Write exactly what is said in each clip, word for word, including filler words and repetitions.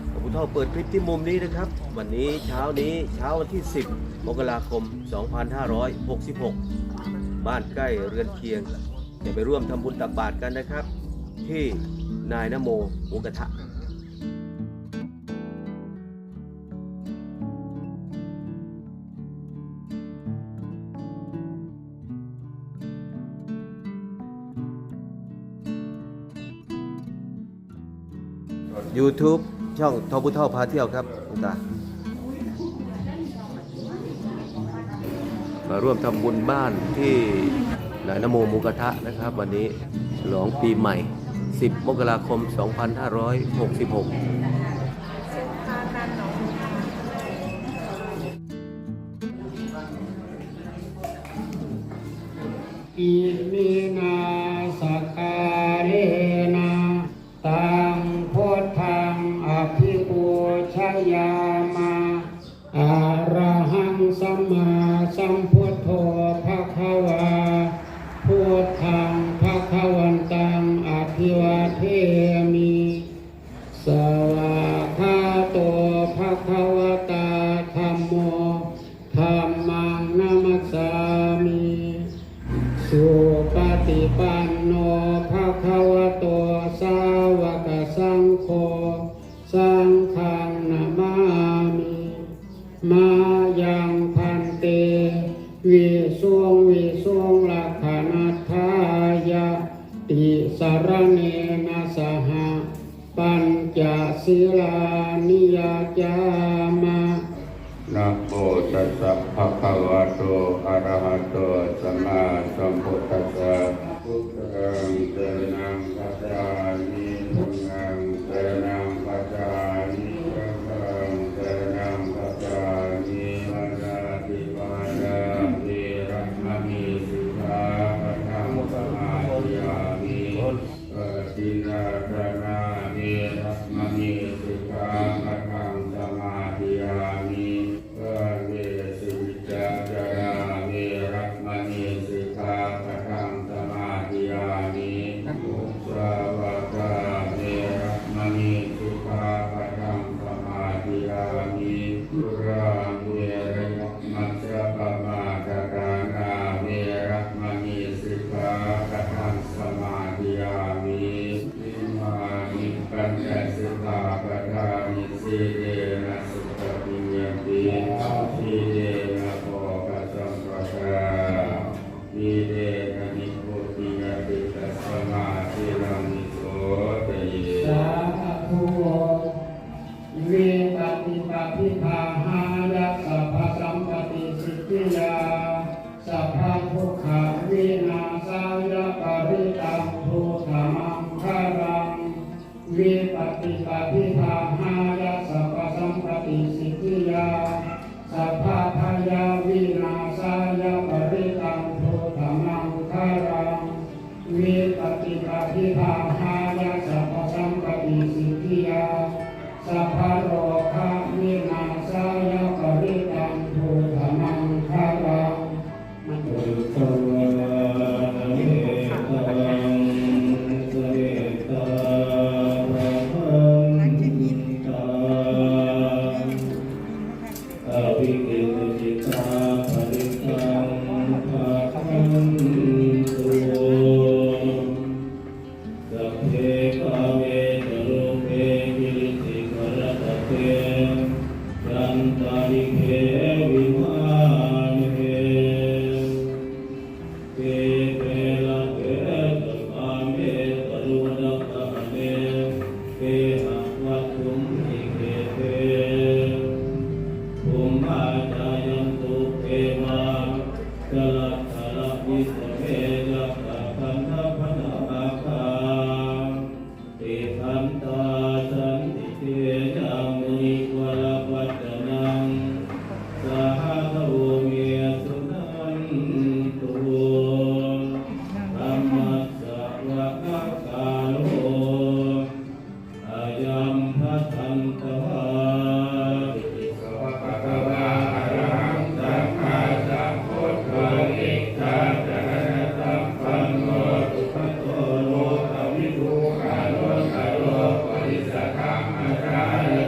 หลวงปู่เฒ่าเปิดคลิปที่มุมนี้นะครับ วันนี้เช้านี้เช้าวันที่ สิบ มกราคม สองพันห้าร้อยหกสิบหก บ้านใกล้เรือนเคียง จะไปร่วมทำบุญตักบาตรกันนะครับ ที่นายนโมหมูกระทะ YouTube ช่องทองผู้เฒ่าพาเที่ยวครับคุณตา มาร่วมทำบุญบ้านที่นายนโมหมูกระทะนะครับ วันนี้ฉลองปีใหม่ สิบ มกราคม สองพันห้าร้อยหกสิบหก Iminā sakkārena taṃ buddhaṃ abhipūjayāma. Arahaṃ sammāsambuddho bhagavā, buddhaṃ bhagavantaṃ abhivādemi. Svākkhāto bhagavatā dhammo, dhammaṃ namassāmi. Supaṭipanno bhagavato sāvakasaṅgho, saṅghaṃ namāmi. Mayaṃ bhante visuṃ visuṃ rakkhaṇatthāya tisaraṇena saha pañca sīlāni yācāma. Namo tassa bhagavato arahato sammāsambuddhassa. Buddhaṃ saraṇaṃ gacchāmi. Dhammaṃ saraṇaṃ gacchāmi. Saṅghaṃ saraṇaṃ gacchāmi. Pāṇātipātā veramaṇī sikkhāpadaṃ samādiyāmi. Adinnādānā veramaṇī sikkhāpadaṃ samādiyāmi. Kāmesu micchācārā veramaṇī sikkhāpadaṃ samādiyāmi. Musāvādā veramaṇī sikkhāpadaṃ samādiyāmi. Surāmeraya majjapamādaṭṭhānā veramaṇī sikkhāpadaṃ samādiyāmi. Imāni pañca sikkhāpadāni. Sīlena sugatiṃ yanti, sīlena bhogasampadā, sīlena nibbutiṃ yanti, tasmā sīlaṃ visodhaye. Sādhu. Vipattipaṭibāhāya sabbasampattisiddhiyā, sabbadukkhavināsāya parittaṃ brūtha maṅgalaṃ. Vipattipaṭibāhāya sabbasampattisiddhiyā, sabbabhayavināsāya parittaṃ brūtha maṅgalaṃ. Vipattipaṭibāhāya sabbasampattisiddhiyā, sabbarogavināsāya parittaṃ brūtha maṅgalaṃ. Buddhvāna etaṃ sametā bhadantā, avikkhittacittā parittaṃ bhaṇantu. Sagge kāme ca rūpe girisikharataṭe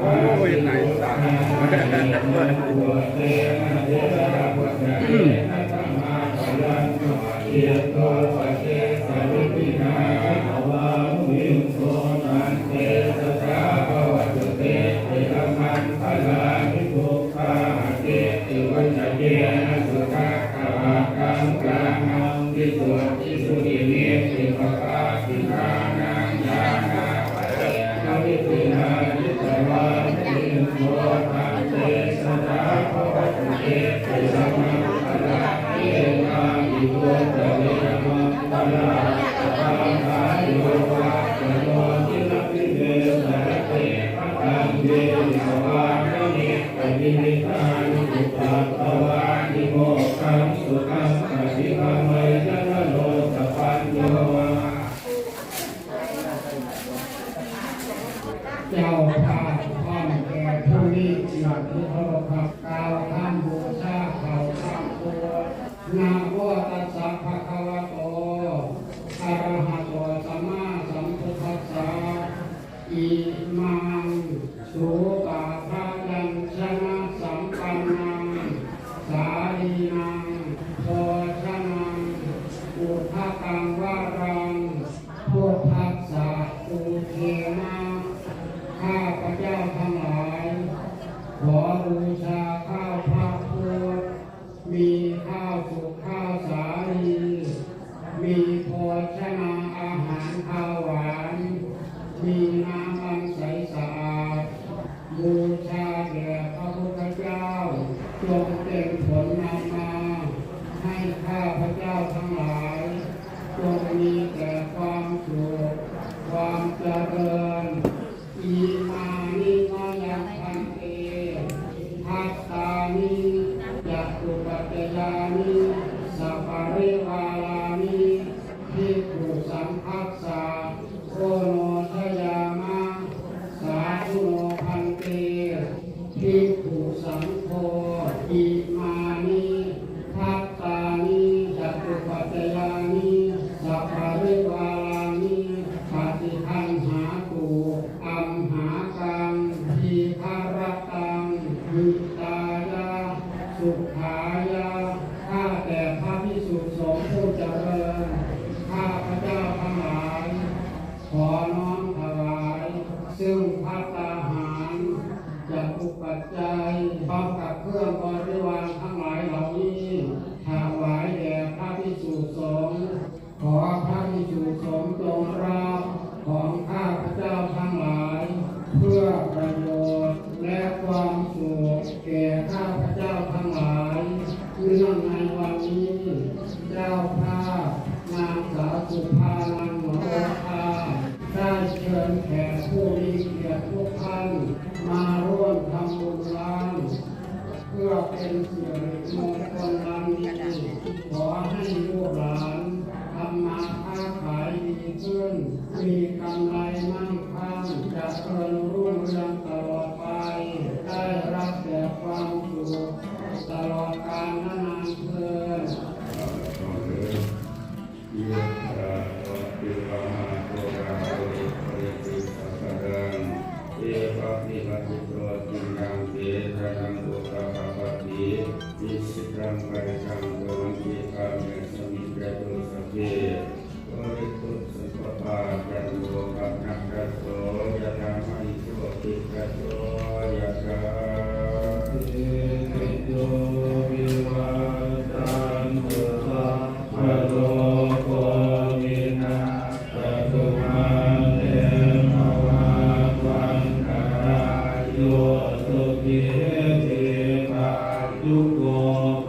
โอ้ย ไหนตาย เจ้าภาพพร้อมแก่ผู้นี้ ญาติโยมเคารพครับ กล่าวคำบูชาข้าวสามตัว Namo tassa bhagavato arahato sammāsambuddhassa. Imaṃ sūpabyañjanasampannaṃ sālīnaṃ bhojanaṃ udakaṃ varaṃ buddhassa pūjema. ข้าพเจ้าทั้งหลาย ขอบูชาข้าวพระพุทธ มีข้าวสุกข้าวสาลี มีโภชนาอาหารข้าวหวาน มีน้ ความเจริญ Imāni mayaṃ bhante bhattāni catupaccayāni saparivārāni bhikkhusaṅghassa oṇojayāma. Sādhu no bhante bhikkhusaṅgho. Imāni bhattāni catupaccayāni saparivārāni paṭiggaṇhātu amhākaṃ dīgharattaṃ hitāya sukhāya. ข้าแต่พระภิกษุสงฆ์ผู้เจริญ ข้าพเจ้าทั้งหลาย ขอน้อมถวาย ซึ่งภัตตาหาร จตุปัจจัย พร้อมกับเครื่องบริวารทั้งหลายเหล่านี้ ถวายแด่พระภิกษุสงฆ์ ขอพระภิกษุสงฆ์จงรับของข้าพเจ้าทั้งหลาย เพื่อประโยชน์และความสุขแก่ข้าพเจ้าทั้งหลาย เนื่องในวันนี้ เจ้าภาพนางสาวสุภานันท์ หัวโอภาส ได้เชิญแขกผู้มีเกียรติทุกท่าน มาร่วมทำบุญล้าง เพื่อเป็นสิริมงคลอันดี ขอให้ลูกหลานทำมาค้าขายดีขึ้น มีกำไรมั่งคั่ง เจริญรุ่งเรืองตลอดไป ได้รับแต่ความสุขตลอดกาลนานเทอญ Yathā vārivahā pūrā paripūrenti sāgaraṃ, evameva ito dinnaṃ petānaṃ upakappati. Icchitaṃ patthitaṃ tumhaṃ khippameva samijjhatu, sabbe pūrentu saṅkappā, cando paṇṇaraso yathā, maṇi jotiraso yathā. Sabbītiyo vivajjantu, sabbarogo vinassatu, mā te bhavatvantarāyo, sukhī dīghāyuko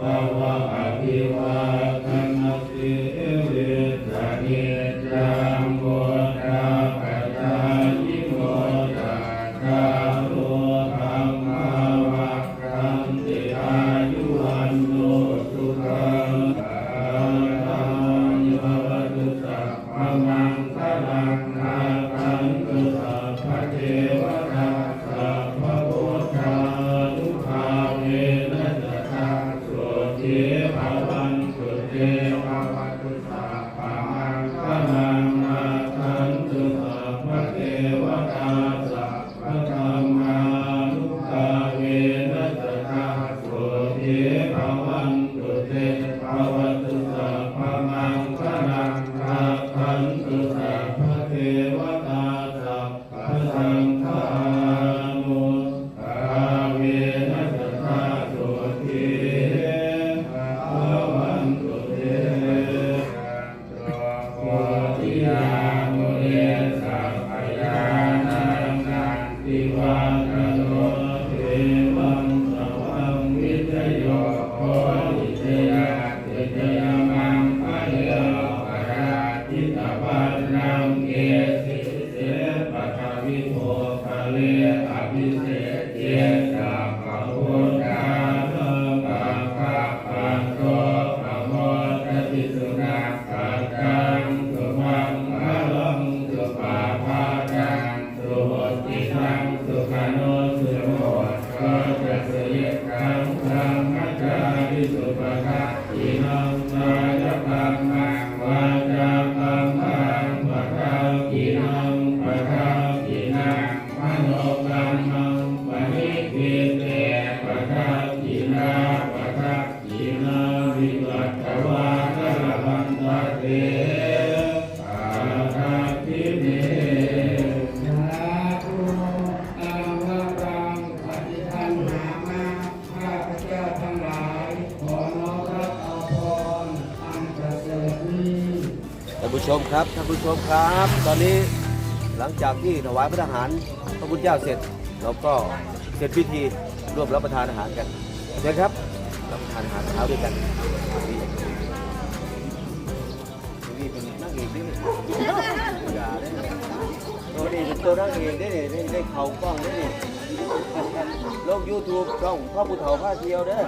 bhava. Abhivādanasīlissa niccaṃ vuḍḍhāpacāyino, cattāro dhammā vaḍḍhanti: āyu vaṇṇo sukhaṃ balaṃ. Bhavatu sabbamaṅgalaṃ, rakkhantu sabbadevatā, sabbabuddhānubhāvena sadā sotthī bhavantu te. Bhavatu sabbamaṅgalaṃ, rakkhantu sabbadevatā, sabbadhammānubhāvena sadā sotthī bhavantu te. Bhavatu sabbamaṅgalaṃ, rakkhantu sabbadevatā, sabbasaṅghānubhāvena sadā sotthī bhavantu te. Bodhiyā mūle sakyānaṃ nandivaḍḍhano, evaṃ tvaṃ vijayo hohi, jayassu jayamaṅgale. Aparājitapallaṅke sīse paṭhavipokkhare, abhiseke sabbabuddhānaṃ aggappatto pamodati. Sunakkhattaṃ sumaṅgalaṃ supabhātaṃ suhuṭṭhitaṃ, sukhaṇo sumuhutto ca suyiṭṭhaṃ brahmacārisu. Padakkhiṇaṃ kāyakammaṃ vācākammaṃ padakkhiṇaṃ, padakkhiṇaṃ manokammaṃ paṇidhī te padakkhiṇā, padakkhiṇāni katvāna labhantatthe padakkhiṇe. Sādhu. Taṃ varaṃ paṭiggaṇhāma. ข้าพเจ้าทั้งหลาย ขอน้อมรับเอาพรอันประเสริฐนี้ ท่านผู้ชมครับ ท่านผู้ชมครับ ตอนนี้หลังจากที่ถวายภัตตาหารพระคุณเจ้าเสร็จ เราก็เสร็จพิธีร่วมรับประทานอาหารกัน เชิญครับ รับประทานอาหารเช้าด้วยกัน นี่เป็นนางเอกนี่ อย่าเลย ตัวนางเอกได้เนี่ยได้ได้เข่ากล้องได้เนี่ยลง YouTube ช่องพ่อผู้เฒ่าพาเที่ยวเด้อ